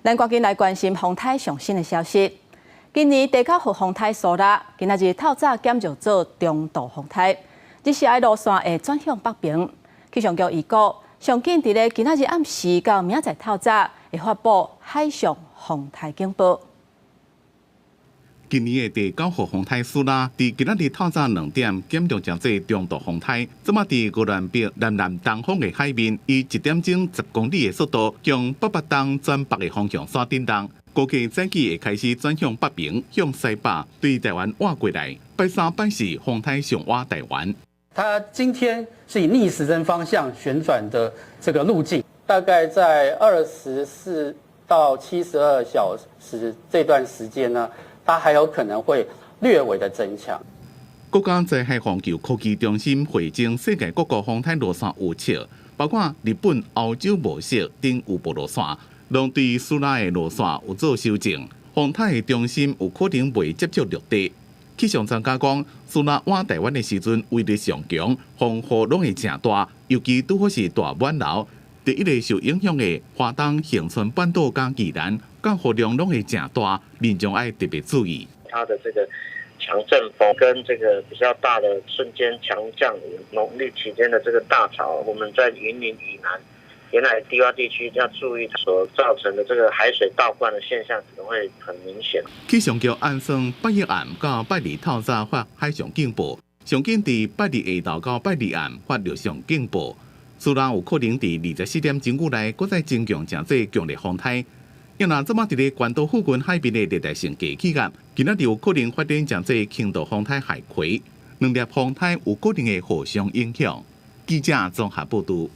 咱趕緊來關心風颱上新的消息。今年第九號風颱蘇拉，今仔日透早減弱做中度風颱，日時的路線會轉向北爿。氣象局預估，上緊佇咧今仔日暗時到明仔載透早會發布海上風颱警報。今年的第九號風颱蘇拉，佇今仔日透早2點減弱成做中度風颱，這馬佇宜蘭北南南東方的海面，以1點鐘10公里的速度，向北北東轉北的方向徙振動。估計早起會開始轉向北爿，向西北對台灣倚過來。拜三拜四風颱上倚台灣。它今天是以逆時針方向旋轉的這個路徑，大概在24到72小時這段時間呢，它還有可能會略微的增強。國家災害防救科技中心匯整世界各國風颱路線預測，包括日本、歐洲模式等預報路線，攏對蘇拉的路線有做修正。風颱的中心有可能袂接觸陸地。氣象專家講，蘇拉倚台灣的時陣威力上強，風雨攏會誠大，尤其拄好是大滿流。第一個受影響的花東恆春半島佮宜蘭，降雨量攏會誠大，民眾愛特別注意。它的這個強陣風跟這個比較大的瞬間強降雨，農曆期間的這個大潮，我們在雲林以南沿海低窪地區要注意所造成的這個海水倒灌的現象，可能會很明顯。氣象局按算拜一暗到拜二透早發海上警報，上緊佇拜二下晝到拜二暗發陸上警報。蘇拉有可能佇24點鐘以內，閣再增強成做強烈風颱。若這馬佇咧關島附近海邊的熱帶性低氣壓，今仔日有可能發展成做輕度風颱海葵，兩粒風颱有可能會互相影響。記者綜合報導。